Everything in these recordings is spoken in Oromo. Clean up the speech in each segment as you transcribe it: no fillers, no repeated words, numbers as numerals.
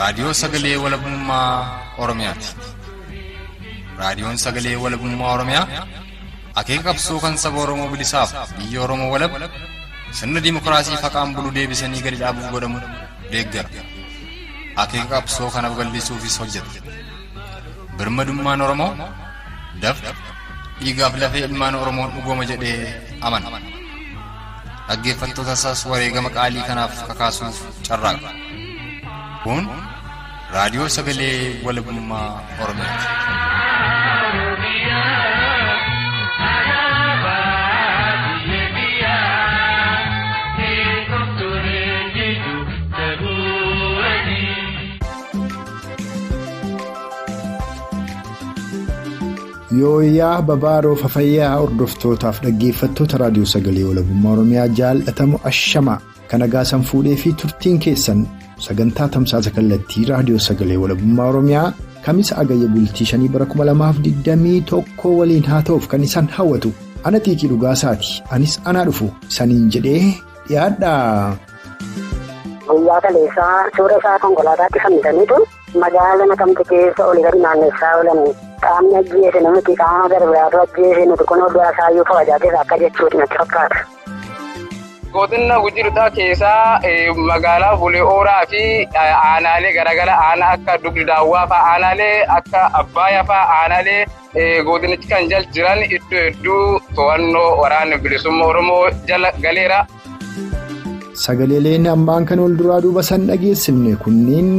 Raadiyoo Sagalee Walabummaa Oromiyaati. Raadiyoon Sagalee Walabummaa Oromiyaa akeeka qabsoo kan saba Oromoo bilisaaf biyya Oromoo walab sirna dimookiraasii faqaan bulu deebisanii gadi dhaabuuf godhamu deeggara. Akeeka qabsoo kana babal'isuufis hojjeta. Birmadummaan Oromoo dafqa dhiigaaf lafee ilmaan Oromoon dhugooma jedhee amana. Dhaggeeffattoota isaas wareegama qaalii kanaaf kakaasuuf carraaqa. Kun raadiyoo sagalee walabummaa Oromiyaati. Yooyyaa Babaaroo Fafayyaa hordoftootaaf dhaggeeffattoota raadiyoo sagalee walabummaa Oromiyaa jaallatamu ashamaa kan nagaasan fuudhee fi turtiin keessan sagantaa tamsaasa kallattii raadiyoo sagalee walabummaa Oromiyaa kamisa agayya bultii 5 bara 2021 waliin haa ta'uuf kan isaan hawwatu ana xiiqii dhugaasaati anis anaa dhufu saniin jedhee dhiyaadha. Guyyaa kaleessaa suura isaa konkolaataatti fannisaniitu magaala Naqamte keessa olii gadi naannessaa oolan. Qaamni ajjeese namni qaama gara biraatu ajjeese nuti kun oduu isaayyuu kabajaa jirra akka jechuuti natti fakkaata. Godina Gujii Lixaa keessaa magaalaa Bulee Ooraa fi aanaalee garaagaraa aanaa akka Dugdi Daawwaa fa'aa aanaalee akka Abbaayyaa fa'aa aanaalee godinichi kan jala jiran iddoo hedduu to'annoo waraana bilisummaa Oromoo jala galeera. Sagaleeleen ammaan kan wal duraa duuba san dhageessifne kunneen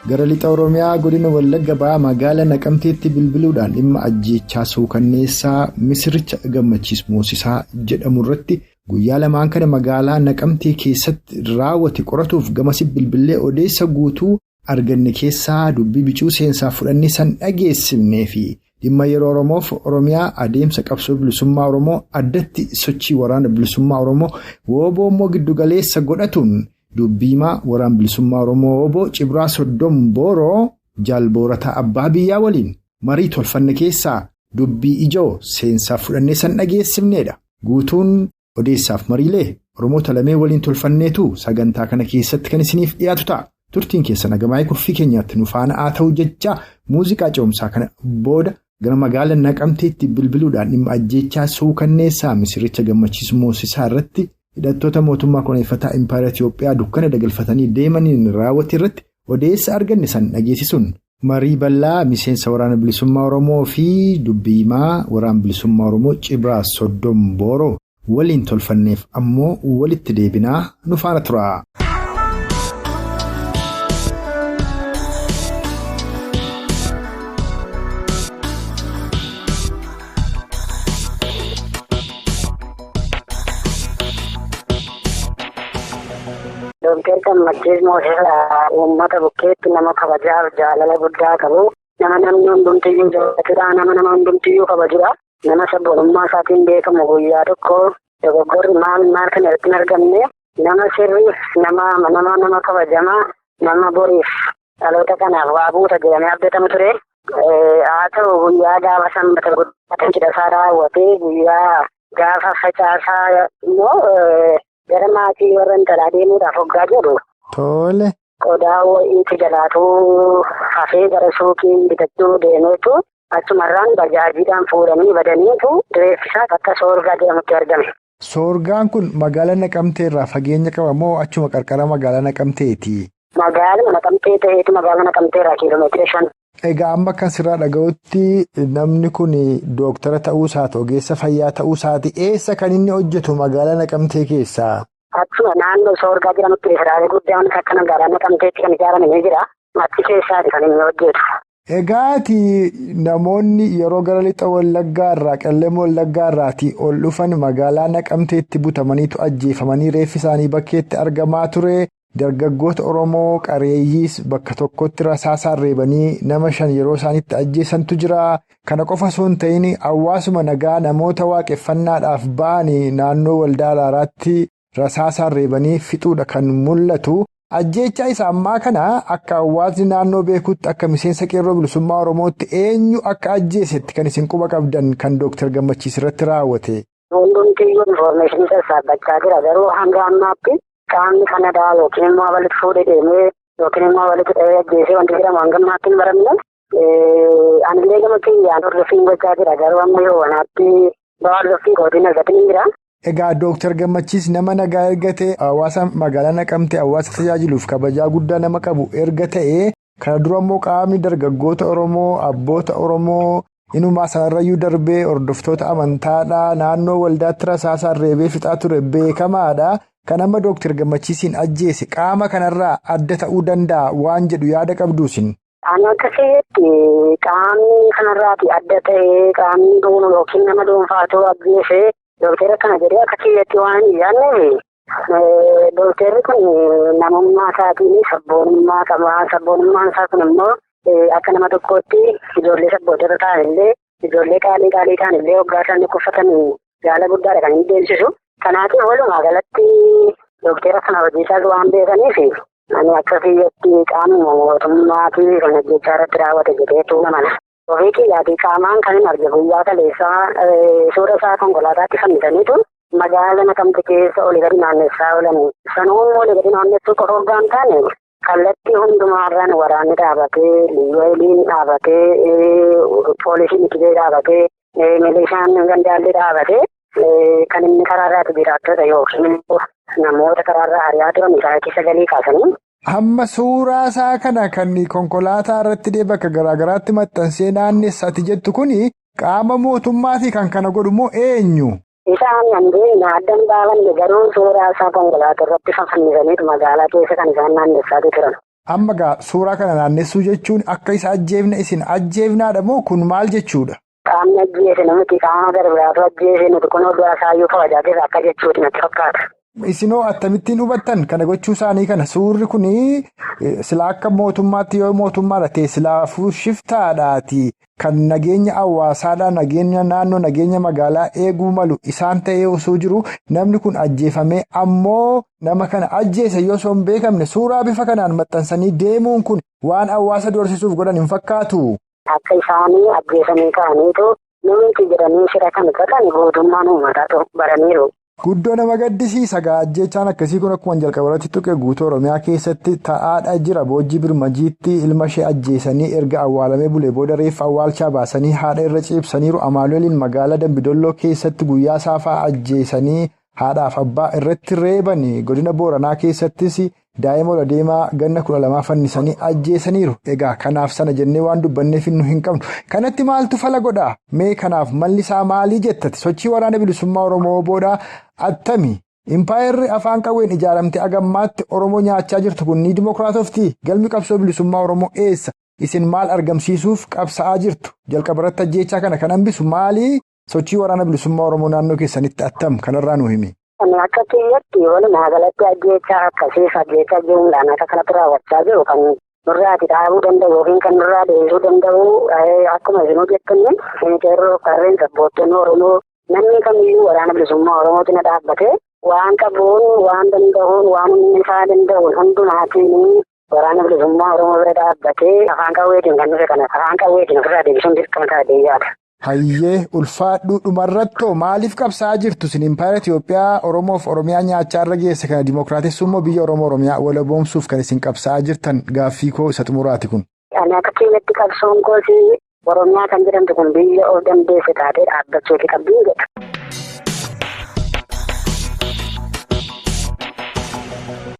gara lixa Oromiyaa godina Wallagga ba'aa magaala Naqamteetti bilbiluudhaan dhimma ajjeechaa suukanneessaa misiricha gammachiis moosisaa jedhamu irratti guyyaa lamaan kana magaalaa Naqamtee keessatti raawwate qoratuuf gamasi bilbilee odeessa guutuu arganne keessaa dubbii bicuu seensaa fudhannee san dhageessifnee fi dhimma yeroo Oromoof Oromiyaa adeemsa qabsoo bilisummaa Oromoo addatti sochii waraana bilisummaa Oromoo wooboo immoo giddugaleessa godhatuun dubbiimaa waraana bilisummaa Oromoo wooboo Cibraa Soddom Booroo Jaalboorataa Abbaa Biyyaa waliin marii tolfanne keessaa dubbii ijoo seensaa fudhannee san dhageessifneedha. Guutuun odeessaaf mariilee Oromoota lamee waliin tolfanneetu sagantaa kana keessatti kan isiniif dhiyaatu ta'a. Turtiin keessan hagamaa'ee kurfii keenyaatti nu faana haa ta'u jecha muuziqaa ce'umsaa kana booda gara magaala Naqamteetti bilbiluudhaan dhimma ajjeechaa suukanneessaa misiricha gammachiis moosisaa irratti hidhattoota mootummaa koloneeffataa Impaayera Itiyoophiyaa dukkana dagalfatanii deemaniin raawwate irratti odeessa arganne san dhageessisuun marii bal'aa miseensa waraana bilisummaa Oromoo fi dubbiimaa waraana bilisummaa Oromoo Cibraa Soddom Booroo waliin tolfanneef ammoo walitti deebinaa nu faana tura. Dooktar Gammachiis Moosisaa uummata bukkeetti nama kabajaaf jaalala guddaa qabu. Nama namni hundumtiyyuu jaallatudha. Nama nama hundumtiyyuu kabajudha. Nama sabboonummaa isaatiin beekamu guyyaa tokko dogoggorri maal maal kan irratti hin argamne nama sirriif nama amanamaa nama kabajamaa nama boriif dhaloota kanaaf waa buuta jedhamee abdatamu ture. Haa ta'u guyyaa gaafa sanbata guddaa cidha isaa raawwatee guyyaa gaafa facaasaa immoo gara maatii warra intalaa deemuudhaaf hoggaa jedhu. Tole. Qodaa wayiitu jalaatu hafee gara suuqiin bitachuu deemeetu achumarraan bajaajiidhaan fuudhanii badaniitu reeffisaa akka Soorgaa jedhamutti argame. Soorgaan kun magaalaa Naqamtee irraa fageenya qaba moo achuma qarqara magaalaa Naqamteeti? Magaaluma Naqamtee ta'eetu magaalaa Naqamtee irraa kiiloomeetira 5. Egaa amma kan sirraa dhaga'utti namni kun dooktara ta'uu isaati ogeessa fayyaa ta'uu isaati eessa kan inni hojjetu magaalaa Naqamtee keessaa? Achuma naannoo Soorgaa jedhamutti riifiraalee guddaan akka magaalaa Naqamteetti kan ijaarame ni jira. Achi keessaati kan inni hojjetu. Egaati namoonni yeroo gara lixa Wallaggaa irraa qellem Wallaggaa irraatii ol dhufan magaalaa Naqamteetti butamaniitu ajjeefamanii reeffi isaanii bakkeetti argamaa ture. Dargaggoota Oromoo qareeyyiis bakka tokkotti rasaasaan reebanii nama 5 yeroo isaanitti ajjeesantu jira. Kana qofa osoo hin ta'in hawaasuma nagaa namoota waaqeffannaadhaaf ba'anii naannoo waldaa araaraatti rasaasaan reebanii fixuudha kan mul'atu. Ajjeechaa isa ammaa kana akka hawaasni naannoo beekutti akka miseensa qeerroo bilisummaa Oromootti eenyu akka ajjeesetti kan isin quba qabdan kan Dooktar Gammachiis irratti raawwate. Hundumtiyyuu infoormeeshinii sassaabbachaa jira garuu hanga ammaatti qaamni Kanadaa yookiin immoo abalitti fuudhee deemee yookiin immoo walitti dhahee ajjeesee wanti jedhamu hanga ammaatti hin baramne. Anillee gama kiyyaan hordoffiin gochaa jira. Garuu amma yoo wanaatti ba'aa hordoffii kootiin argatin hin jira. Egaa Dooktar Gammachiis nama nagaa erga ta'e hawaasa magaalaa Naqamtee hawaasa tajaajiluuf kabajaa guddaa nama qabu erga ta'e kana dura immoo qaamni dargaggoota Oromoo abboota Oromoo inumaa sanarrayyuu darbee hordoftoota amantaadhaa naannoo waldaatti rasaasaan reebee fixaa ture beekamaadha. Kan amma Dooktar Gammachiisiin ajjeese qaama kanarraa adda ta'uu danda'a waan jedhu yaada qabduusin. Ani akka seetti qaamni kanarraati adda ta'ee qaamni dhuunfaa yookiin nama dhuunfaatu ajjeese dookteera kana jedhee akka kiyyatti waan hin yaadneef dookteerri kun namummaa isaatiin sabboonummaa qaba. Sabboonummaan isaa kun immoo akka nama tokkootti ijoollee sabboontota ta'an illee ijoollee qaalii qaalii ta'an illee hoggaa isaan dhukkubsatan jaala guddaadha kan inni deemsisu. Kanaatiif walumaa galatti dookteera kana hojii isaas waan beekaniif ani akka kiyyatti qaamuma mootummaatii kan ajjechaa irratti raawwate jedheetu amana. Ofii kiyyaatii qaamaan kan hin arge guyyaa kaleessaa suura isaa konkolaataatti fannisaniitu magaala Naqamte keessa olii gadi naannessaa oolan. Sanuun olii gadi naannessuu qofa hoggaa hin taane kallattii hundumaarraan waraanni dhaabatee, liyyuu dhaabatee, poolisiin ittibee dhaabatee, milishaan gandaallee dhaabatee kan inni karaarraatti jiraattota yookiin namoota karaarraa ari'aa turan sa'aatii 9 kaasanii. Hamma suuraa isaa kana kan konkolaataa irratti illee bakka garaagaraatti maxxansee naannessa ati jettu kuni qaama mootummaatii kan kana godhu moo eenyu? Isaan hangeen addan baafanne garuu suuraa isaa konkolaataa irratti fannisaniitu magaalaa keessa kan isaan naannessaa turan. Amma gaa suuraa kana naannessuu jechuun akka isa ajjeefne isin ajjeefnaadha moo kun maal jechuudha? Qaamni ajjeese nuti qaama garbiraatu ajjeese nuti kun oduu isaayyuu kabajaa jirra akka jechuuti natti fakkaata. Isinoo akkamittiin hubattan kana gochuu isaanii kana suurri kun silaa akka mootummaatti yoo mootummaadha ta'e silaafuu shiftaadhaati kan nageenya hawaasaadhaa nageenya naannoo nageenya magaalaa eeguu malu isaan ta'ee osoo jiru namni kun ajjeefamee ammoo nama kana ajjeese yoo osoo hin beekamne suuraa bifa kanaan maxxansanii deemuun kun waan hawaasa doorsisuuf godhan hin fakkaatu. Akka isaanii ajjeesanii ka'aniitu nuti jedhanii shira kan godhan guutummaan uummataatu baraniiru. Guddoo nama gaddisiisa gaa ajjeechaan akkasii kun akkuma jalqaba irratti tuqe guutuu Oromiyaa keessatti ta'aadha jira. Boojjii Birmajiitti ilma ishee ajjeesanii erga awwaalamee bulee booda reeffa awwaalchaa baasanii haadha irra ciibsaniiru. Amaanu'eliin magaalaa Dambidolloo keessatti guyyaa saafaa ajjeesanii haadhaaf abbaa irratti reebani. Godina Booranaa keessattis daa'ima ol adeemaa ganna 12 fannisanii ajjeesaniiru. Egaa kanaaf sana jennee waan dubbanneef nu hin qabnu. Kanatti maaltu fala godhaa? Mee kanaaf malli isaa maalii jettati? Sochii waraana bilisummaa Oromoo booda attami? Impaayerri afaan qawween ijaaramte agammaatti Oromoo nyaachaa jirtu kun ni dimokiraatofti? Galmi qabsoo bilisummaa Oromoo eessa? Isin maal argamsiisuuf qabsa'aa jirtu? Jalqaba irratti ajjeechaa kana kan hambisu maali? Sochii waraana bilisummaa Oromoo naannoo keessanitti attam? Kanarraa nu himi. Akka kiyyatti walumaa galatti ajjeechaa akkasiif ajjeechaa jiruudhaan akka kanatti raawwachaa jiru kan nurraati dhaabuu danda'u yookiin kan nurraa deebisuu danda'u akkuma isinuu jettanii qeerroo qarreen sabboottonni Oromoo namni kamiyyuu waraana bilisummaa Oromoo cina dhaabbatee waan qabuun waan danda'uun waan humni isaa danda'uun hundumaatiin waraana bilisummaa Oromoo bira dhaabbatee afaan qawweetiin kan dhufe kana afaan qawweetiin ofirraa deebisuun dirqama taatee yaada. Hayyee ulfaadhuu dhumarrattoo maaliif qabsaa'aa jirtu isin impaayera Itiyoophiyaa Oromoof Oromiyaa nyaachaa irra geesse kana dimookiraatessummaa biyya Oromoo Oromiyaa walaboomsuuf kan isin qabsaa'aa jirtan gaaffii koo isa xumuraati kun. Ani akka kiyyatti qabsoon kooti Oromiyaa kan jedhamtu kun biyya of dandeesse taatee dhaabbachuuti qabdi jedha.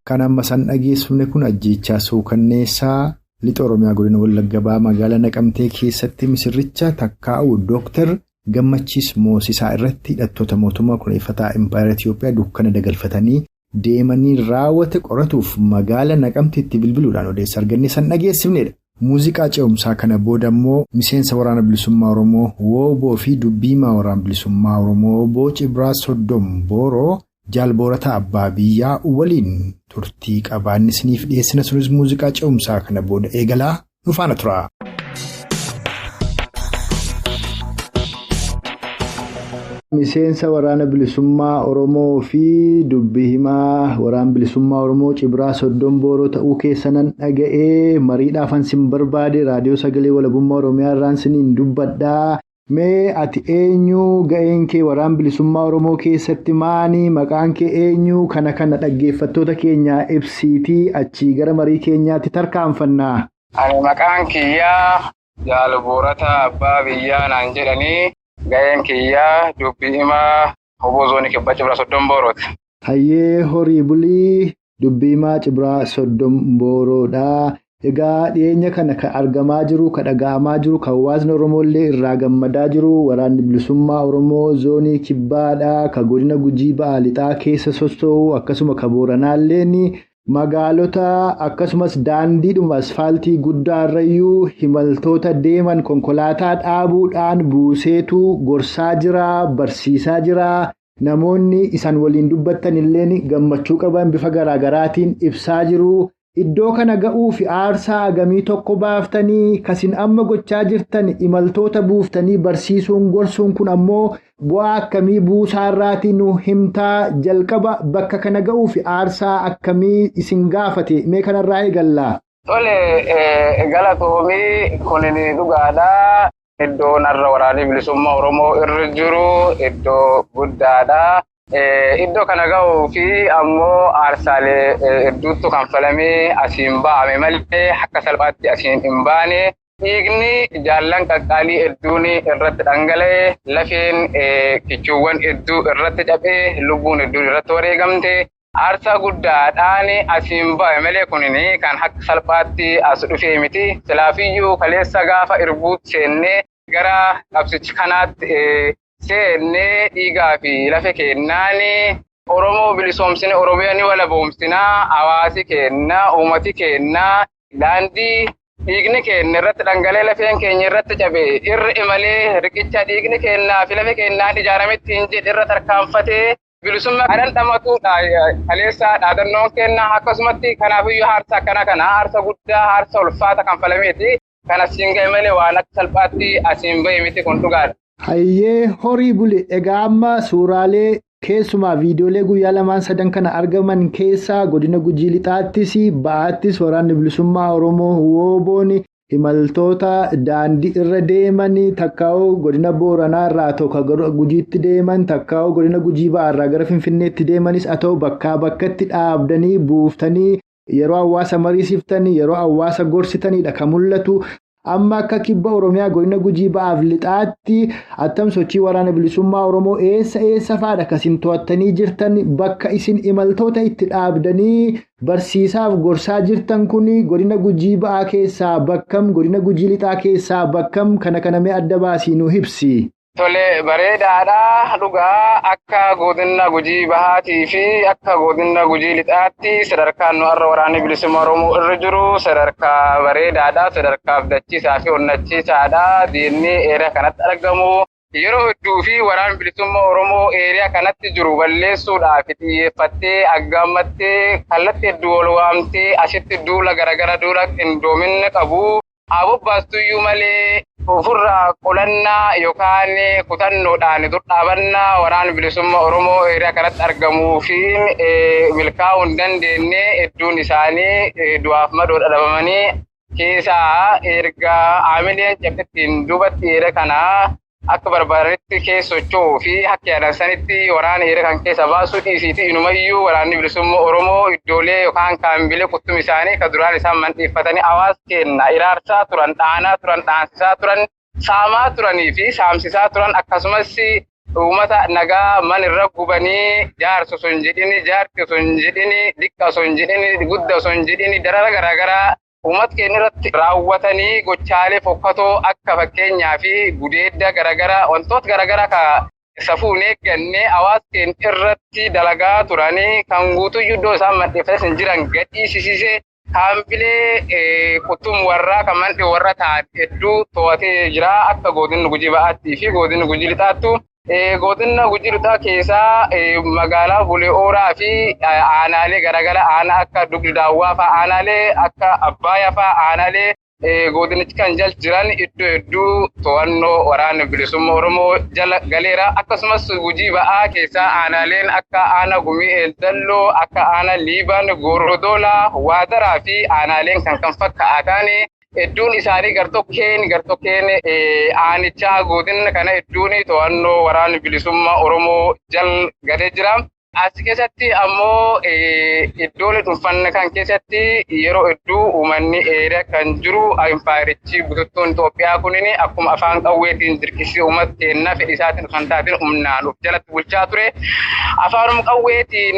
Kan amma san dhageessifne kun ajjeechaa suukanneessaa lixa Oromiyaa godina Wallagga Bahaa magaalaa Naqamtee keessatti misirricha takkaa'u Dooktar Gammachiis Moosisaa irratti hidhattoota mootummaa kunuunfataa Impaayera Itiyoophiyaa dukkana dagalfatanii deemanii raawwate qoratuuf magaala Naqamteetti bilbiluudhaan odeessa arganne san dhageessifnedha. Muuziqaa ce'umsaa kana booda immoo miseensa waraana bilisummaa Oromoo Wooboo fi dubbiimaa waraana bilisummaa Oromoo Obbo Cibraa Soddom Booroo Jaalboorata Abbaa Biyyaa waliin turtii qabaanni isiniif dhiyeessina sunis muuziqaa ce'umsaa kana booda eegalaa nu faana tura. Miseensa waraana bilisummaa Oromoo fi dubbii himaa waraana bilisummaa Oromoo Cibraa Soddom Booroo ta'uu keessanan dhaga'ee mariidhaafan sin barbaade raadiyoo sagalee walabummaa Oromiyaa irraan siniin dubbadhaa. Mee ati eenyu, ga'een kee waraan bilisummaa Oromoo keessatti maani, maqaan kee eenyu, kana kana dhaggeeffattoota keenyaa ibsiitii achii gara marii keenyaatti tarkaanfannaa. Ani maqaan kiyyaa Jaal Boorata Abbaa Biyyaa naan jedhanii, ga'een kiyyaa dubbii himaa Obbo Zoonii Kibbaa Cibraa Soddon Boorooti. Hayyee, horii bulii, dubbii himaa Cibraa Soddon Booroodha. Egaa dhiyeenya kana kan argamaa jiru, kan dhaga'amaa jiru, kan hawaasni Oromoo illee irraa gammadaa jiru, waraanni bilisummaa Oromoo zoonii kibbaadha. Kan godina Gujii Ba'aa Lixaa keessa socho'u, akkasuma kan Booranaalleen magaalota akkasumas daandiidhuma asfaaltii guddaarrayyuu imaltoota deeman konkolaataa dhaabuudhaan buuseetu gorsaa jira, barsiisaa jira. Namoonni isaan waliin dubbattan illee gammachuu qaban bifa garaagaraatiin ibsaa jiru. Iddoo kana ga'uu fi aarsaa agamii tokko baaftanii kasin amma gochaa jirtan, imaltoota buuftanii barsiisuun gorsuun kun ammoo bu'aa akkamii buusaarraatii nu himtaa? Jalqaba bakka kana ga'uu fi aarsaa akkamii isin gaafate? Mee kanarraa eegallaa? Tole, galatoomii. Kunin dhugaadha. Iddoon har'a waraanni bilisummaa Oromoo irra jiru iddoo guddaadha. Iddoo kana ga'uu fi ammoo aarsaalee hedduutu kanfalamee asiin ba'ame malee akka salphaatti asiin hin baane. Dhiigni jaallan qaqqaalii hedduun irratti dhangala'e, lafeen kichuuwwan hedduu irratti cabee, lubbuun hedduun irratti wareegamte. Aarsaa guddaadhaan asiin ba'ame malee kunin kan akka salphaatti as dhufee miti. Silaafiyyuu kaleessa gaafa irbuutti seennee gara qabsichi kanaatti seennee dhiigaa fi lafe kennaan Oromoo bilisoomsine, Oromiyaa ni walaboomsinaa, hawaasi kennaa, uummati kennaa daandii dhiigni keenya irratti dhangala'ee, lafeen keenya irratti cabe irra imalee, riqicha dhiigni kennaa fi lafe kennaan ijaarametti hin jedhe irra tarkaanfatee bilisummaa kanan dhamatuudha kaleessa dhaadannoon kennaa. Akkasumatti kanaafiyyuu aarsa akkana kana, aarsa guddaa, aarsa ulfaata kanfalameeti kan asiin ga'e malee waan akka salphaatti asiin ba'e miti, kun dhugaadha. Hayyee, horii bule. Egaa amma suuraalee, keessumaa viidiyoolee guyyaa lamaan sadan kana argaman keessaa godina Gujii Lixaattis ba'aattis waraanni bilisummaa Oromoo wooboon imaltoota daandii irra deeman, takkaa'uu godina Booranaa irraa tokko gara Gujiitti deeman, takkaa'uu godina Gujii ba'aarraa gara Finfinneetti deemanis haa ta'u, bakkaa bakkatti dhaabdanii buuftanii yeroo hawaasa mariisiftanii, yeroo hawaasa gorsitanidha kan mul'atu. Amma akka kibba Oromiyaa godina Gujii ba'aaf lixaatti attam sochii waraana bilisummaa Oromoo eessa eessa fa'aadha kasin to'attanii jirtan? Bakka isin imaltoota itti dhaabdanii barsiisaaf gorsaa jirtan kun godina Gujii ba'aa keessaa bakkam, godina Gujii lixaa keessaa bakkam? Kana kana mee adda baasii nu ibsi. Tole, bareedaadha. Dhugaa, akka godina Gujii Bahaatii fi akka godina Gujii Lixaatti sadarkaan nu har'a waraanni bilisummaa Oromoo irra jiru sadarkaa bareedaadha. Sadarkaa abdachiisaa fi onnachiisaadha. Diinni area kanatti argamu yeroo hedduu fi waraanni bilisummaa Oromoo area kanatti jiru balleessuudhaaf xiyyeeffattee aggaammattee kallattii hedduu wal waamtee asitti duula garagara, duula qindoominna qabu haa bobbaastuyyuu malee, ofirraa qolannaa yookaan kutannoodhaan dur dhaabannaa waraana bilisummaa Oromoo area kanatti argamuu fi milkaa'uu hin dandeenye. Hedduun isaanii du'aaf madoo dhabamanii keessaa erga haamileen cabsittiin duubatti area kana akka barbaadanitti keessa socho'uu fi akka yaadan sanitti waraana area kan keessa baasuu dhiisiiti, inumayyuu waraanni bilisummaa Oromoo iddoolee yookaan kaambilee quttum isaanii kan duraan isaan mandhiiffatanii hawaasa keenya iraarsaa turan, dhaanaa turan, dhaansisaa turan, saamaa turanii fi saamsisaa turan, akkasumas uummata nagaa man irra gubanii, jaarsa osoo hin jedhini, jaarti osoo hin jedhini, diqqa osoo hin jedhini, gudda osoo hin jedhini, darara garaagaraa uummata keenya irratti raawwatanii, gochaalee fokkatoo akka fakkeenyaa fi gudeedda garaagaraa, wantoota garaagaraa ka safuu hin eegganne hawaasa keenya irratti dalagaa turanii kan guutuyyuu iddoo isaan mandheeffatan hin jiran gadhiisisee kaambilee quttum warraa kan mandhe warra ta'an hedduu to'atee jira akka godina Gujii Ba'aattii fi godina Gujii Lixaattu. Godina Gujii Lixaa keessaa magaalaa Bulee Ooraa fi aanaalee garaagaraa, aanaa akka Dugdi Daawwaa fa'a, aanaalee akka Abbaayyaa fa'a, aanaalee godinichi kan jala jiran iddoo hedduu to'annoo waraana bilisummaa Oromoo jala galeera. Akkasumas Gujii Ba'aa keessaa aanaaleen akka aanaa Gumii Eeldalloo, akka aanaa Liiban, Goorodoolaa, Waadaraa fi aanaaleen kan kan fakkaatan Hedduun isaanii gartokkeen aanichaa godina kana hedduun to'annoo waraana bilisummaa Oromoo jal galee jira. As keessatti ammoo iddoolee dhuunfanna kan keessatti yeroo hedduu uummanni eera kan jiru impaayerichi bututtuun Itoophiyaa kunin akkuma afaan qawweetiin dirqisiisee uummata keenya fedhii isaatiin kan taateen humnaan of jalatti bulchaa ture. Afaanuma qawweetiin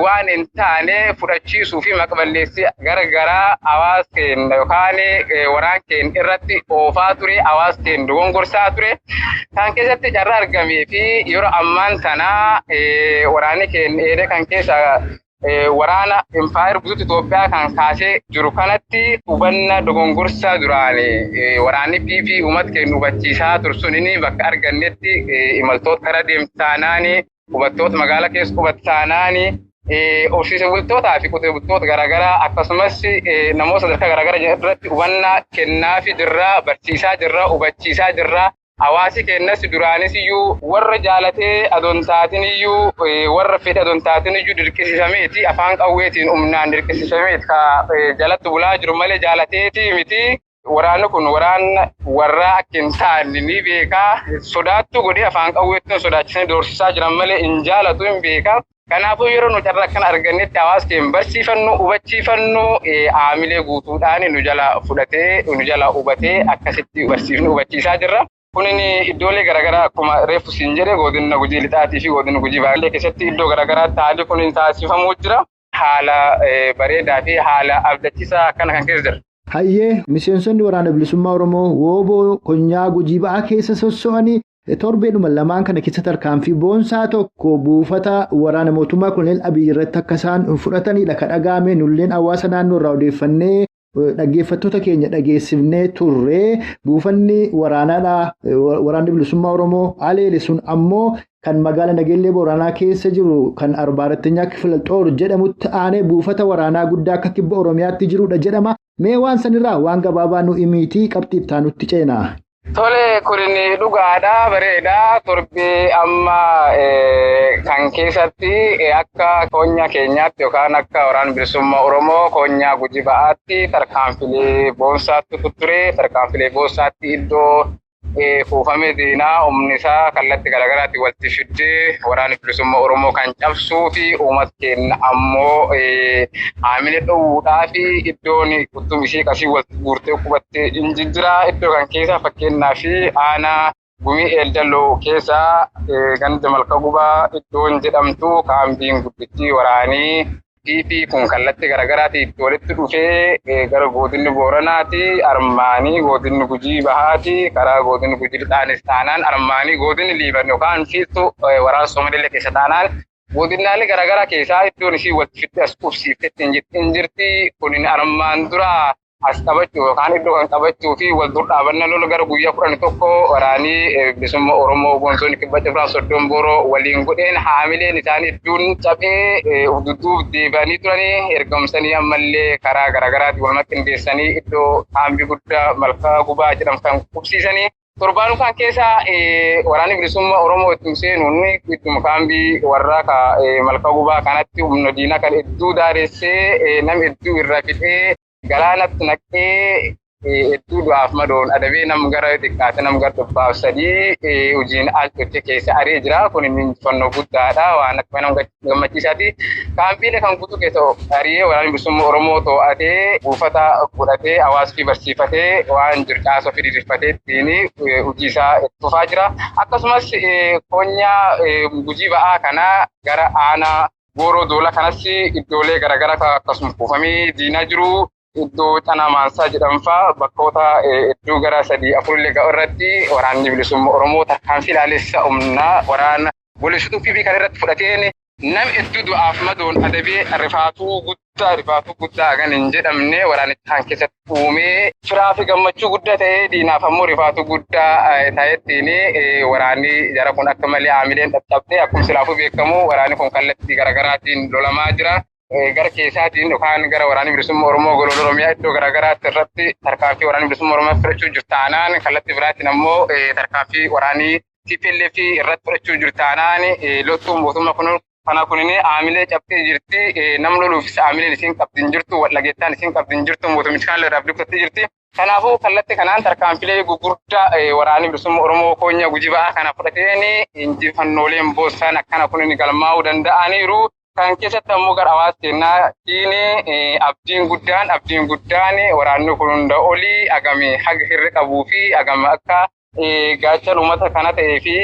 waan hin taane fudhachiisuu fi maqballeessii garagaraa hawaasa keenya yookaan waraan keenya irratti oofaa ture, hawaasa keenya dogongorsaa ture. Kan keessatti carraa argamee fi yeroo ammaan tanaa waraanni keenya eera kan keessa waraana impaayera guutuu Itoophiyaa kan kaasee jiru kanatti hubanna dogongorsaa duraan waraanni PP uummata keenya hubachiisaa ture sunini bakka argannetti imaltoota karaa deemtaanaani, hubattoota magaalaa keessa qubattaanaani, horsiise bultootaa fi qotee bultoota garaagaraa akkasumas namoota sadarkaa garaagaraa irratti hubannaa kennaafi jirraa, barsiisaa jirraa, hubachiisaa jirraa. Hawaasi keenyas duraanis iyyuu warra jaalatee adoon taatin iyyuu, warra fedhe adoon taatin iyyuu dirqisiisameeti, afaan qawweetiin humnaan dirqisiisameeti ka jalatti bulaa jiru malee jaalateeti miti. Waraanni kun waraana warra akka hin taane ni beekaa. Sodaattuu godhee afaan qawweettiin sodaachisanii doorsisaa jiran malee hin jaalatu, hin beekaa. Kanaafuu yeroo nu carraa akkana argannetti hawaasa keenya barsiifannu, hubachiifannu, haamilee guutuudhaan nu jala fudhatee, nu jala hubatee akkasitti barsiifnu hubachiisaa jirra. Kunin iddoolee garaagaraa akkuma reefu siin jedhe godina Gujii Lixaatii fi godina Gujii Baalee keessatti iddoo garaagaraatti haalli kun taasifamuu jira. Haala bareedaa fi haala abdachiisaa akkana kan keessa jira. Hayyee, miseensonni waraana bilisummaa Oromoo wooboo konyaa Gujii Ba'aa keessa sosso'anii torbeedhuma lamaan kana keessa tarkaanfii boonsaa tokko buufata waraana mootummaa Koloneel Abiy irratti akka isaan fudhatanidha kan dhaga'ame. Nulleen hawaasa naannoo irraa odeeffannee dhaggeeffattoota keenya dhageessifnee turre. Buufanni waraanaadha waraanni bilisummaa Oromoo aleele sun ammoo kan magaala Nageellee Booranaa keessa jiru kan Arbaarattinyaa Kifila Xoor jedhamutti aanee buufata waraanaa guddaa akka kibba Oromiyaatti jirudha jedhama. Mee waan sanirraa waan gabaabaa nu himiitii qabxii itti aanutti ceena. Tole, kun dhugaadha, bareeda. Torbee amma kan keessatti akka koonyaa keenyaatti yookaan akka waraana bilisummaa Oromoo koonyaa Gujii Ba'aatti tarkaanfilee boonsaatti ture. Tarkaanfilee boonsaatti iddoo kuufamee diinaa humni isaa kallattii garaagaraatti walitti fiddee waraana bilisummaa Oromoo kan cabsuu fi uummata keenya ammoo haamile dhowwuudhaa fi iddoon quttum ishee qasii walitti guurtee qubattee hin jijjiraa. Iddoo kan keessa fakkeenyaa fi aanaa Gumii Eeldalloo keessa ganda Malka Gubaa iddoon jedhamtu kaambiin guddittii waraanii PP kun kallattii garaagaraatiin itti walitti dhufee gara godinni Booranaati, armaanii godinni Gujii Bahaati, karaa godinni Gujii Lixaanis taanaan armaanii godinni Liiban yookaan Fiiltuu waraana Somaalilee keessa taanaan godinaalee garaagaraa keessaa iddoon ishii walitti fiddee as qubsiiftetti hin jirti. Kun armaan dura as qabachuu yookaan iddoo kan qabachuu fi wal dur dhaabannaa lola gara guyyaa 11 waraanii bilisummaa Oromoo Bonsoonni Kibba Cifraa Soddon Booroo waliin godheen haamileen isaanii hedduun cabee of dudduub deebi'anii turanii ergamsanii ammallee karaa garaagaraatiin waluma qindeessanii iddoo kaambii guddaa Malkaa Gubaa jedhamu kan qubsiisanii. Torbaan kan keessa waraanni bilisummaa Oromoo itti seenuun ittuma kaambii warra Malkaa Gubaa kanatti humna diinaa kan hedduu daaressee nam hedduu irra fixee galaanatti naqee hedduu du'aaf madoon adabee nam gara xiqqaate nam gara 300 hojiin altoche keessa aree jira. Kun injifannoo guddaadha, waan akka nama gammachiisaati. Kaambiilee kan guutuu keessa ari'ee waraanni bilisummaa Oromoo to'atee buufata godhatee hawaasa fi barsiifatee waan jiru caasoo fi diriirfatee ittiin hojii isaa itti fufaa jira. Akkasumas konyaa Gujii Ba'aa kana gara aanaa Gooroo Doolaa kanas iddoolee garaagaraa akkasuma kuufamee diinaa jiru. Iddoo Canaa Maansaa jedhamfaa bakkoota hedduu gara 3 4 illee ga'u irratti waraanni bilisummaa Oromoo tarkaanfii ilaalessa humnaa waraana goleessituu fi kan irratti fudhateen nam hedduu du'aaf madoon adabee rifaatuu guddaa kan hin jedhamne waraanicha kan keessatti uumee firaa fi gammachuu guddaa ta'ee diinaaf ammoo rifaatuu guddaa ta'ettiin waraanni jara kun akka malee haamileen dhaqqabdee akkuma silaafuu beekamu waraanni kun kallattii garaagaraatiin lolamaa jira. Gara keessaatiin yookaan gara waraanni bilisummaa Oromoo gololoo Oromiyaa iddoo garaagaraatti irratti tarkaanfii waraanni bilisummaa Oromoo fudhachuu jiru taanaan, kallattii biraatiin ammoo tarkaanfii waraanii TPLF irratti fudhachuu jiru taanaan, loltuun mootummaa kun kana kunin haamilee cabxee jirti. Nam loluufis haamileen isiin qabdi hin jirtu, wal dhageettaan isiin qabdi hin jirtu, mootummichi kaan irraa dubbattee jirti. Kanaafuu kallattii kanaan tarkaanfilee gurguddaa waraanni bilisummaa Oromoo koonyaa Gujii Ba'aa kana fudhateen injifannooleen boosaan akkana kun galmaa'uu danda'aniiru. Kan keessatti ammoo gara hawaasa keenyaatiin abdiin guddaan waraanni kun hunda olii agame haga hirri qabuu fi agame akka gaachan uummata kana ta'ee fi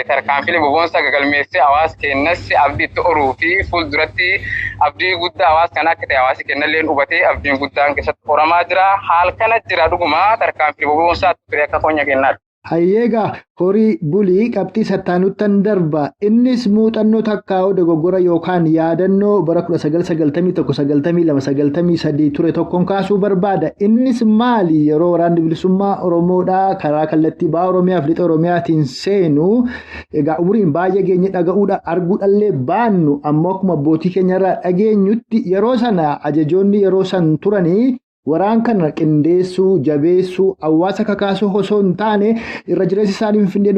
tarkaanfilee boboonsa gagalmeessee hawaasa keenyas abdii itti horuu fi fuulduratti abdii guddaa hawaasa kana akka ta'e hawaasi keenyallee hubatee abdiin guddaan keessatti horamaa jira. Haal kana jira, dhuguma tarkaanfilee boboonsaa ture akka koonyaa keenyaatti. Hayyeegaa, horii bulii, qabxii sattaanuttan darba. Innis muuxannoo takkaa'uu dogoggora yookaan yaadannoo bara 1991, 92, 93 ture tokkoon kaasuu barbaada. Innis maali? Yeroo waraanni bilisummaa Oromoodhaa karaa kallattii ba'a Oromiyaa fi lixa Oromiyaatiin seenu, egaa umuriin baay'ee geenye, dhaga'uudha arguudhallee baannu, ammoo akkuma abbootii keenyarraa dhageenyutti yeroo sana ajajoonni yeroo san turanii waraan kana qindeessuu, jabeessuu, hawaasa kakaasuu osoo hin taane, irra jireessi isaanii Finfinnee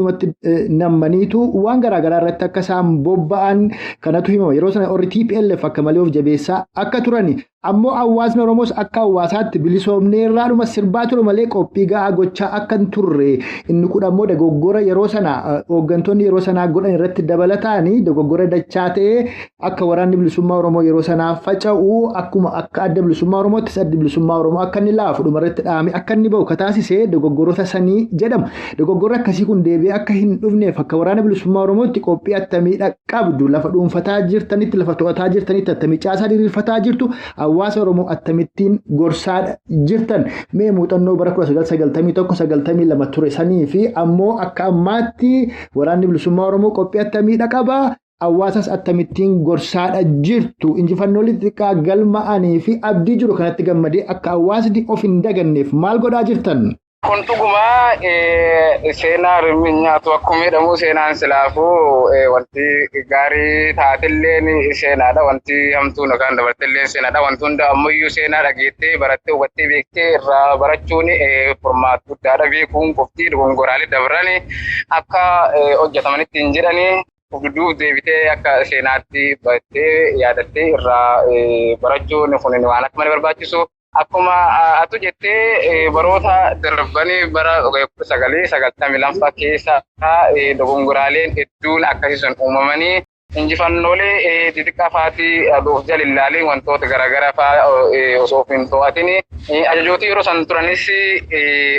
nammaniitu waan garaagaraa irratti akka isaan bobba'an kanatu himama. Yeroo sana warri TPLF akka malee of jabeessaa akka turani. Ammoo hawaasni Oromoos akka hawaasaatti bilisoomneerraadhuma sirbaa ture malee qophii gahaa gochaa akka hin turre, inni kun ammoo dogoggora yeroo sana hooggantoonni yeroo sanaa godhan irratti dabalataanii dogoggora dachaa ta'ee akka waraanni bilisummaa Oromoo yeroo sanaa faca'u, akkuma akka adda bilisummaa Oromoottis addi bilisummaa Oromoo akka inni laafu, dhumarratti dhaame akka inni bahu kataasisee dogoggoroota sanii jedhama. Dogoggorri akkasii kun deebi'ee akka hin dhufneef akka waraana bilisummaa Oromootti qophii attamiidha qabdu? Lafa dhuunfataa jirtanitti, lafa to'ataa jirtanitti attamii caasaa diriirfataa jirtu? Hawaasa Oromoo akkamittiin gorsaa jirtan? Mee muuxannoo bara 1991, 92 ture sanii fi ammoo akka ammaatti waraanni bilisummaa Oromoo qophii attamiidha qabaa? Hawaasas akkamittiin gorsaadha jirtu? Injifannoolee xixiqqaa galma'anii fi abdii jiru kanatti gammadee akka hawaasni of hin daganneef maal godhaa jirtan? Kun dhugumaa seenaa rimmiin nyaatu akkuma jedhamu, seenaan silaafuu wanti gaarii taatelleen seenaadha. Wanti hamtuun yookaan dabartelleen seenaadha. Wanti hunda ammayyuu seenaa dhageettee, barattee, hubattee, beektee irraa barachuun furmaata guddaadha. Beekuun qofti dogongoraalee dabran akka hojjetamanitti hin jedhani. Dudduub deebitee akka seenaatti barattee, yaadattee irraa barachuun kun waan akka malee barbaachisu. Akkuma atu jettee, baroota darbanii bara 1992 keessa dogongoraaleen hedduun akkasii sun uumamanii, injifannoolee xixiqqaa fa'aatii of jala ilaalee wantoota garaagaraa fa'aa osoo of hin to'atin, ajajoota yeroo san turanis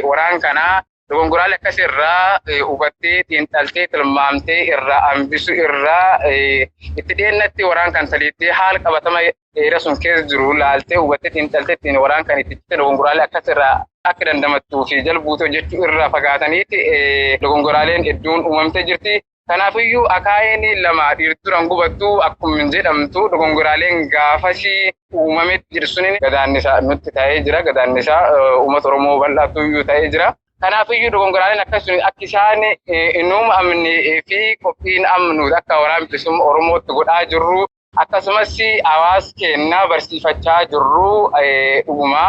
waraan kanaa dogongoraalee akkasii irraa hubattee, xiinxaltee, tilmaamtee irraa hambisu irraa itti dhiyeennatti waraan kan saliittee haala qabatama dheeraa sun keessa jiru laaltee, hubattee, xiinxaltee ittiin waraan kan itti dogongoraalee akkas irraa akka dandamattuu fi jalbuutee hojjechuu irraa fagaataniiti dogongoraaleen hedduun uumamtee jirti. Kanaafiyyuu akaayeen lama dhiirtuudhaan gubattu akkuma jedhamtu, dogongoraaleen gaafasii uumametti jiru suni gadaannisa nutti ta'ee jira. Gadaannisa uummata Oromoo bal'aatu iyyuu ta'ee jira. Kanaafiyyuu dogongoraaleen akkasuma akka isaan hin uumamne fi qophiin amnu akka waraana bilisummaa Oromootti godhaa jirru, akkasumas hawaasa keenyaa barsiifachaa jirru, dhuguma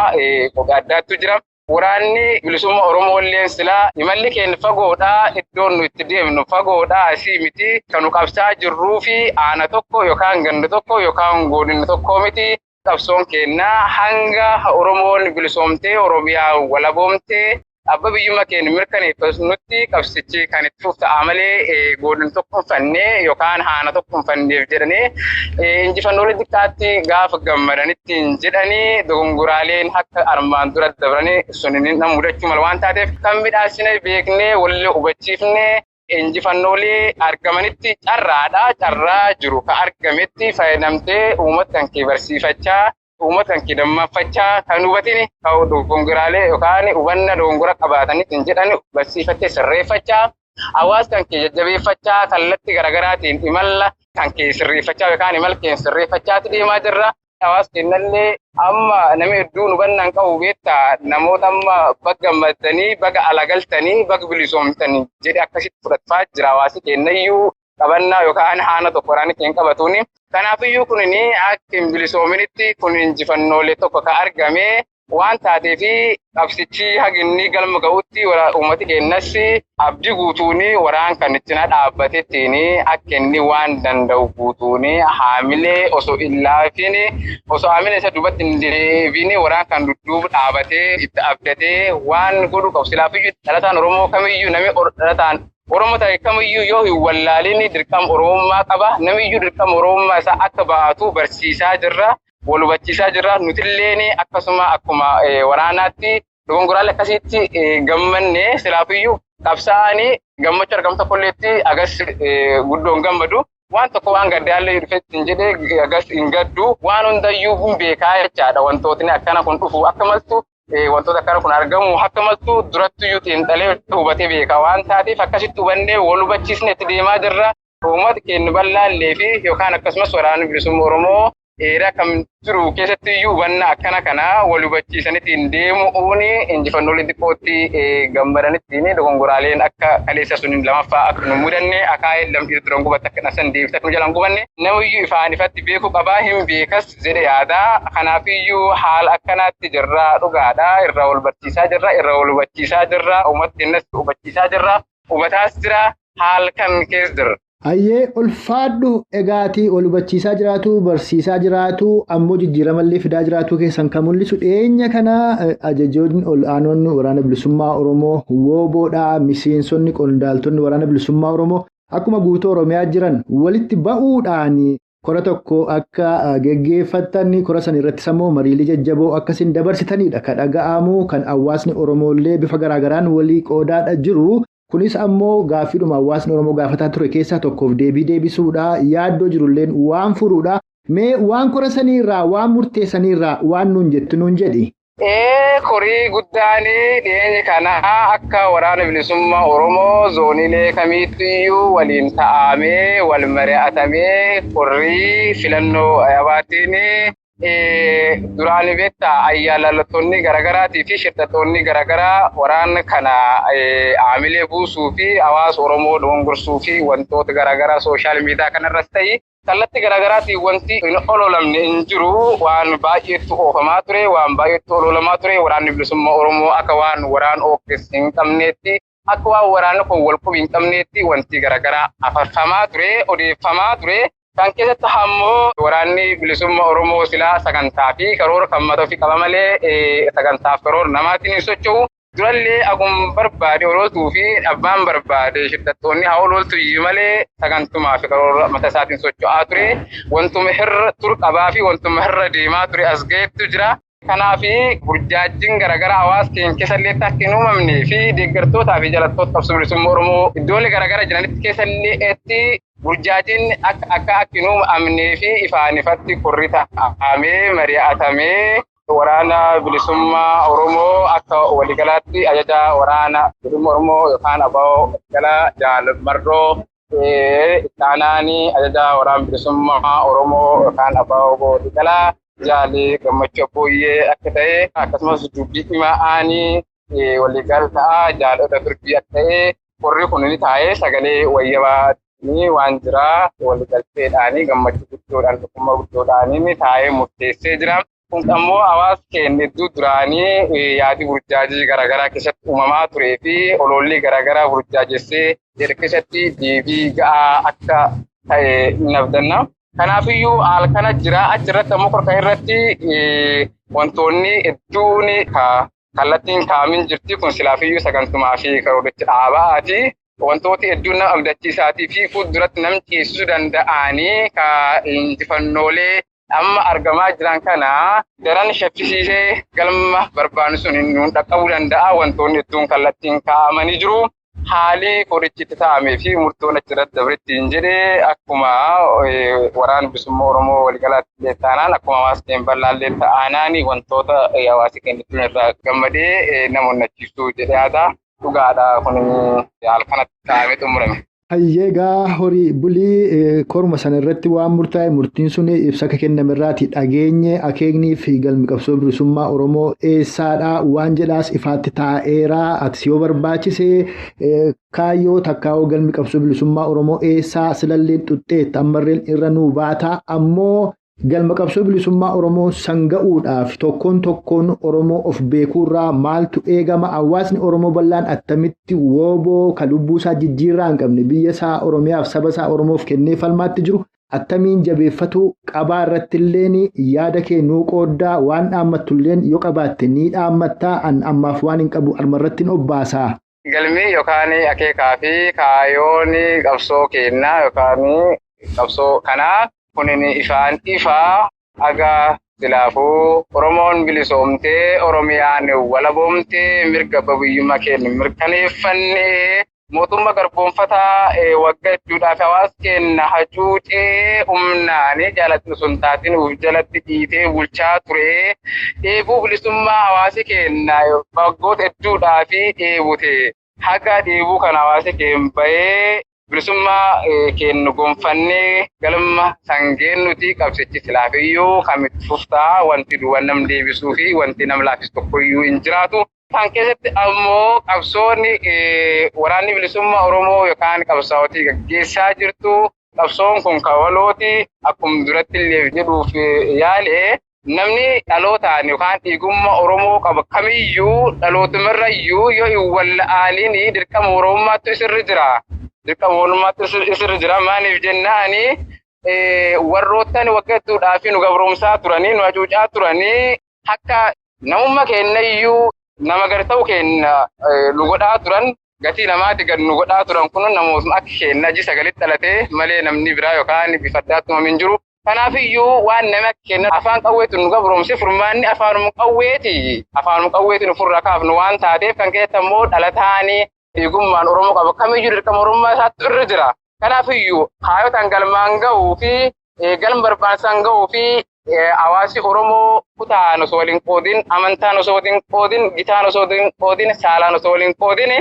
qophii addaatu jira. Waraanni bilisummaa Oromoo illee silaa imalli keenya fagoodha, iddoon nu itti deemnu fagoodha, asii miti kan nu qabsaa jirruu fi aana tokko yookaan ganda tokko yookaan godina tokko miti. Qabsoon keenya hanga Oromoon bilisoomtee, Oromiyaa walaboomtee, abba biyyummaa keenya mirkaneeffatutti qabsichi kan itti fufu ta'a malee, godina tokko hinfannee yookaan haana tokko hinfanneef jedhanii injifannoolee xiqqaatti gaafa gammadanitti hin jedhanii, dogongoraaleen akka armaan dura dabranii sun nama mudachuu mala waan taateef, kan midhaasine beeknee wallee hubachiifnee injifannoolee argamanitti carraadha. Carraa jiru ka argametti fayyadamtee uummata kan kee barsiifachaa, uummata kan kee dammaffachaa, kan hubatini kan dogongoraalee yookaan hubannaa dogongora qabaatanii hin jedhan barsiifattee sirreeffachaa, hawaasa kan kee jajjabeeffachaa, kallattii garaagaraatiin imala kan kee sirreeffachaa yookaan imala kee sirreeffachaatti deemaa jirra. Hawaasa keenyallee amma namni hedduun hubannaan qabu beektaa, namoota amma baga gammaddanii, baga alagaltanii, baga bilisoomtanii jedhe akkasitti fudhachaa jira hawaasi keenyayyuu qabannaa yookaan haana tokko waraanni keenya qabatuuni. Kanaafiyyuu kunini akka hin bilisoominitti kun injifannoolee tokko ka argame. Waan taatee fi qabsichi haginni galma ga'utti uummati keenyas abdii guutuun waraan kan cinaa dhaabbateettiin akka inni waan danda'u guutuun haamilee osoo hin laafin, osoo haamilee isa duubatti hin deebiin, waraan kan dudduuba dhaabatee itti abdatee waan godhu qabu. Silaafiyyuu dhalataan Oromoo kamiyyuu, namni dhalataan Oromoo ta'e kamiyyuu yoo hin wallaalin dirqama Oromummaa qaba. Namiyyuu dirqama Oromummaa isaa akka ba'atu barsiisaa jirra. Wal hubachiisaa jirra. Nutilleen akkasuma akkuma waraanaatti dogongoraalee akkasiitti gammanne. Silaafiyyuu qabsaa'anii gammachuu argamu tokkolleetti agas guddoon gammadu. Waan tokko waan gaddaallee dhufetti hin jedhee agas hin gaddu. Waan hundayyuu hin beekaa jechaadha. Wantootni akkana kun dhufu akka maltu, wantoota akkana kun argamu akka maltu durattuyyuu xiinxalee hubatee beeka waan taateef, akkasitti hubannee wal hubachiisne itti deemaa jirra. Uummata keenya bal'aallee fi yookaan akkasumas waraanni bilisummaa Oromoo dheeraa kam jiru keessatti iyyuu hubannaa akkana kana wal hubachiisaniitiin deemuun injifannoolee xiqqootti gammadanittiin dogongoraaleen akka kaleessa sun lamaffaa akka nu mudanne, akaayee lamdhiirri duran gubatte akka nasan deebite akka nu jalaan gubanne namiyyuu ifaan ifatti beekuu qabaa, hin beekas jedhe yaada. Kanaafiyyuu haala akkanaatti jirra, dhugaadha. Irra wal barsiisaa jirra, irra wal hubachiisaa jirra, uummata keenyas hubachiisaa jirra, hubataas jira, haala kan keessa jirra. Hayyee, ulfaadhu. Egaatii wal hubachiisaa jiraatu, barsiisaa jiraatu, ammoo jijjiiramallee fidaa jiraatu keessan kan mul'isu dhiyeenya kana ajajoonni ol aanoonni waraana bilisummaa Oromoo wooboodhaa, miseensonni, qondaaltonni waraana bilisummaa Oromoo akkuma guutuu Oromiyaa jiran walitti ba'uudhaan kora tokko akka geggeeffattan, kora san irrattis ammoo mariilee jajjaboo akkasiin dabarsitanidha kan dhaga'amu, kan hawaasni Oromooillee bifa garaagaraan walii qoodaadha jiru. Kunis ammoo gaaffiidhuma hawaasni Oromoo gaafataa ture keessaa tokkoof deebii deebisuudha. Yaaddoo jirulleen waan furuudha. Mee waan kora saniirraa, waan murteessaniirraa waan nuun jettu nuun jedhi. Ee, korii guddaan dhiyeenya kana akka waraana bilisummaa Oromoo zooniilee kamiittiyuu waliin ta'amee wal mari'atamee korrii filannoo abaatiin duraan beektaa ayyaanlallattoonni garaagaraatii fi shirtattoonni garaagaraa waraana kana haamilee buusuu fi hawaasa Oromoo dogongorsuu fi wantoota garaagaraa social media kanarras ta'e kallattii garaagaraatiin wanti hin ololamne hin jiru. Waan baay'eetu oofamaa ture, waan baay'eetu ololamaa ture. Waraanni bilisummaa Oromoo akka waan waraan oofis hin qabneetti, akka waan waraanni kun wal qubi hin qabneetti wanti garaagaraa afarfamaa ture, odeeffamaa ture. Kan keessatti ammoo waraanni bilisummaa Oromoo silaa sagantaa fi karoora kan mataa ofii qaba malee sagantaa fi karoora namaatiin hin socho'u. Durallee akkuma barbaade ololtuu fi abbaan barbaade shirtattoonni haa ololtu iyyuu malee sagantumaa fi karoora mataa isaatiin socho'aa ture. Wantuma irra tur qabaa fi wantuma irra deemaa ture as ga'eetu jira. Kanaaf burjaajjiin garaagaraa hawaasa keenya keessallee akka hin uumamnee fi deeggartootaa fi jalattoota qabsoo bilisummaa Oromoo iddoolee garaagaraa jiranitti keessallee burjaajiin akka akka akka hin uumamnee fi ifaan ifatti korri taa'amee mari'atamee waraana bilisummaa Oromoo akka waliigalaatti ajaja waraana bilisummaa Oromoo yookaan ABO waliigalaa Jaal Marroo, ittaanaan ajaja waraana bilisummaa Oromoo yookaan ABO waliigalaa Jaal Gammachuu Abbooyyee akka ta'e, akkasumas dubbii himaa aanii waliigalaa Jaal Odaa Turbii akka ta'e, warri kun ni taa'ee sagalee wayyabaa ni waan jira waliigalteedhaanii gammachuu guddoodhaan, tokkummaa guddoodhaanii taa'ee murteessee jira. Kun ammoo hawaasa keenya hedduu duraanii yaadii burjaajii garaagaraa keessatti uumamaa turee fi oloolli garaagaraa burjaajessee jedhe keessatti deebii ga'aa akka ta'e ni abdanna. Kanaafiyyuu haala kana jira. Achirratti ammoo korka irratti wantoonni hedduun kallattiin kaa'amin jirti. Kun silaafiyyuu sagantumaa fi karooricha dhaabaati. Wantooti hedduun nama abdachiisaatii fi fuulduratti nam ceesisuu danda'anii ka injifannoolee amma argamaa jiran kana daran shaffisiisee galma barbaannu sun nuun dhaqqabuu danda'a. Wantoonni hedduun kallattiin kaa'amanii jiru. Haalli qorichi itti taa'amee fi murtoon achirratti dabretti hin jedhee akkuma waraana bilisummaa Oromoo waliigalaatti illee taanaan, akkuma hawaasa keenya bal'aallee ta'anaan, wantoota hawaasi keenya irraa gammadee nama onnachiisuu jedhee yaada. Dhugaadha, kun haala kanatti taa'amee xumurame. Hayyeegaa, horii bulii. Koruma sana irratti waan murtaa'e, murtiin sun ibsa akka kenname irraati dhageenye. Akeeknii fi galmi qabsoo bilisummaa Oromoo eessaadha waan jedhaas ifaatti taa'eera. Atis yoo barbaachise kaayyoo takkaa'oo galmi qabsoo bilisummaa Oromoo eessaa silalleen xuxxeetta, ammarreen irra nuu baata ammoo. Galma qabsoo bilisummaa Oromoo sanga'uudhaaf tokkoon tokkoon Oromoo of beekuurraa maaltu eegama? Hawaasni Oromoo bal'aan attamitti wooboo kan lubbuusaa jijjiirraa hin qabne biyya isaa Oromiyaaf saba isaa Oromoof kennee falmaatti jiru attamiin jabeeffatu qabaa irrattilleen yaada kee nuu qooddaa waan dhaammattulleen yoo qabaatte ni dhaammattaa an ammaaf waan hin qabu armarratti hin obbaasaa. Galmi yookaan akeekaa fi kaayoon qabsoo kennaa yookaan qabsoo kanaa. Kunin ifaan ifaa haga silaafuu Oromoon bilisoomtee Oromiyaan walaboomtee mirga biyyummaa keenya mirkaneeffannee mootummaa garboonfataa waggaa hedduudhaaf hawaasa keenya hacuucee humnaan jaalatti osoo hin taatin of jalatti dhiitee bulchaa ture. Dheebuu bilisummaa hawaasi keenya waggoota hedduudhaaf dheebute. Haga dheebuu kana hawaasi keenya bahee bilisummaa keenya gonfannee galma sangeen nuti qabsichi silaafiyyuu kamitti fuftaa wanti duwwan nam deebisuu fi wanti nam laafisu tokkoyyuu hin jiraatu. Kan keessatti ammoo qabsoonni waraanni bilisummaa Oromoo yookaan qabsaa'otii gaggeessaa jirtu. Qabsoon kun kawalooti akkuma duratti illee jedhuuf yaale namni dhalootaan yookaan dhiigummaa Oromoo qaba kamiyyuu dhalootumarrayyuu yoo hin walla'aaniin dirqama Oromummaatu isirra jira. Dirqama Oromummaatu isirra jira. Maaliif jennaani warroottan waggaa hedduudhaaf nu gabroomsaa turanii nu hacuucaa turanii akka namummaa keenyayyuu nama gar ta'u keenya nu godhaa turan gatii namaati gad nu godhaa turan kun namootni akka keenya ji sagalitti dhalatee malee namni biraa yookaan bifa addaatti uumame hin jiru. Kanaafiyyuu waan nama akka keenya afaan qawweetu nu gabroomse furmaanni afaanuma qawweeti. Afaanuma qawweeti nu furra kaafnu waan taateef kan keessatti ammoo dhalataanii dhiigummaan Oromoo qaba kamiyyuu dirqama Oromummaa isaatti irra jira. Kanaafiyyuu kaayotaan galmaan gahuu fi galma barbaachisan gahuu fi hawaasi Oromoo kutaan osoo waliin qoodin, amantaan osoo waliin qoodin, gitaan osoo waliin qoodin, saalaan osoo waliin qoodin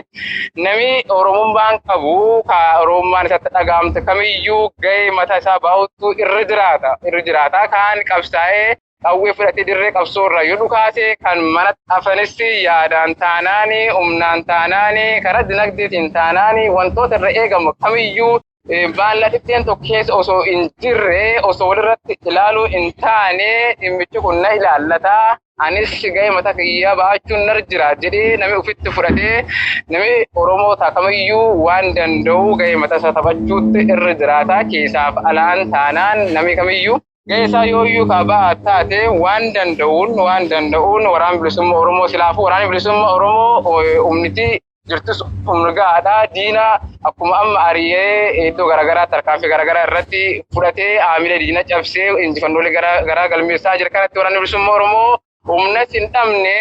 namni Oromummaan qabu ka Oromummaan isatti dhaga'amte kamiyyuu gahee mataa isaa bahutu irra jiraata. Irra jiraata. Kaan qabsaa'ee qawwee fudhatee dirree qabsoo irra yoo dhukaase kan mana hafanis yaadaan taanaani, humnaan taanaani, karaa dinagdeetiin taanaani wantoota irra eegamu kamiyyuu baala dhibdeen tokko keessa osoo hin jirre osoo walirratti ilaaluu hin taane dhimmichi kun na ilaallataa anis gahee mataa kiyyaa ba'achuun nar jira jedhee namni ofitti fudhatee namni Oromoo kamiyyuu waan danda'u gahee mataa isaa taphachuutti irra jiraata keessaaf alaan taanaan namni kamiyyuu gahee isaa yooyyuu ka ba'a taate waan danda'uun waraana bilisummaa Oromoo silaafuu waraana bilisummaa Oromoo humniti jirtus humna gahaadha. Diina akkuma amma ari'ee iddoo garaagaraa tarkaanfii garaagaraa irratti fudhatee haamilee diina cabsee injifannoolee garaa galmeessaa jira. Kanatti waraanni bilisummaa Oromoo humnas hin dhabne,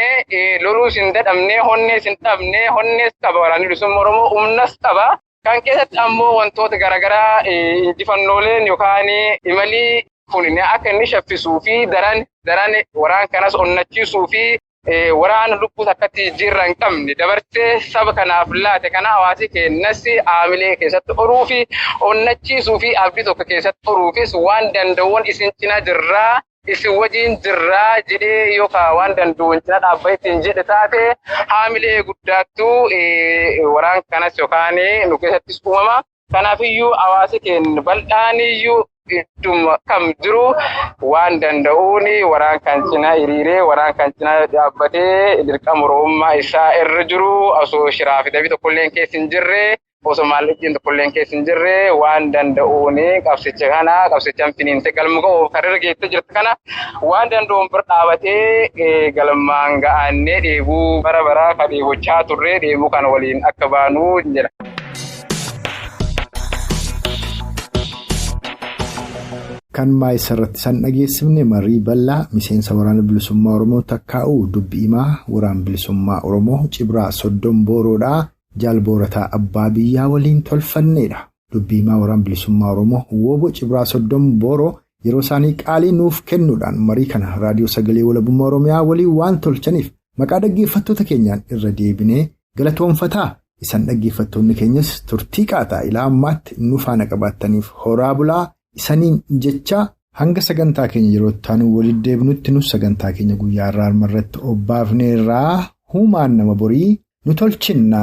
loluus hin dadhabne, honnees hin dhabne, honnees qaba waraanni bilisummaa Oromoo humnas qaba. Kan keessatti ammoo wantoota garaagaraa injifannooleen yookaan imalii kun akka inni shaffisuu fi daran waraan kanas onnachiisuu fi waraana lubbuu akkatti jijjiirra hin qabne dabarsee saba kanaaf laate kana hawaasi keenyas haamilee keessatti horuu fi onnachiisuu fi abdii tokko keessatti horuufis waan danda'uun isin cina jirraa isin wajjin jirraa jedhee yookaan waan danda'uun cina dhaabbatee ittiin jedhe taate haamilee guddaattu waraan kanas yookaan nu keessattis uumama. Kanaafiyyuu hawaasi keenya bal'aaniyyuu idduma kam jiru waan danda'uun waraan kan cina hiriiree waraan kan cina dhaabbatee dirqama Oromummaa isaa irra jiru osoo shiraa fi dabii tokkolleen keessa hin jirre osoo maallaqni tokkolleen keessa hin jirre waan danda'uun qabsicha kana qabsichaan finiinte galma ga'uuf kan irra geessee jirtu kana waan danda'uun bira dhaabatee galmaan ga'annee dheebuu bara baraa kan dheebochaa turre dheebuu kana waliin akka baanu jedha. Kan maayisa irratti san dhageessifne marii bal'aa miseensa waraana bilisummaa Oromoo takkaa'uu dubbi himaa waraana bilisummaa Oromoo Cibraa Soddom Booroodhaa Jaal Boorataa Abbaa Biyyaa waliin tolfanneedha. Dubbi himaa waraana bilisummaa Oromoo Wooboo Cibraa Soddom Booroo yeroo isaanii qaalii nuuf kennuudhaan marii kana raadiyoo sagalee walabummaa Oromiyaa waliin waan tolchaniif maqaa dhaggeeffattoota keenyaan irra deebinee galatoonfataa. Isan dhaggeeffattoonni keenyas turtii qaataa ilaa ammaatti nu faana qabaattaniif horaa bulaa. Isaniin jecha hanga sagantaa keenya yeroo itti walitti deebinutti nus sagantaa keenya guyyaa irraa irratti obbaafneerraa huumaan nama borii nu tolchinna.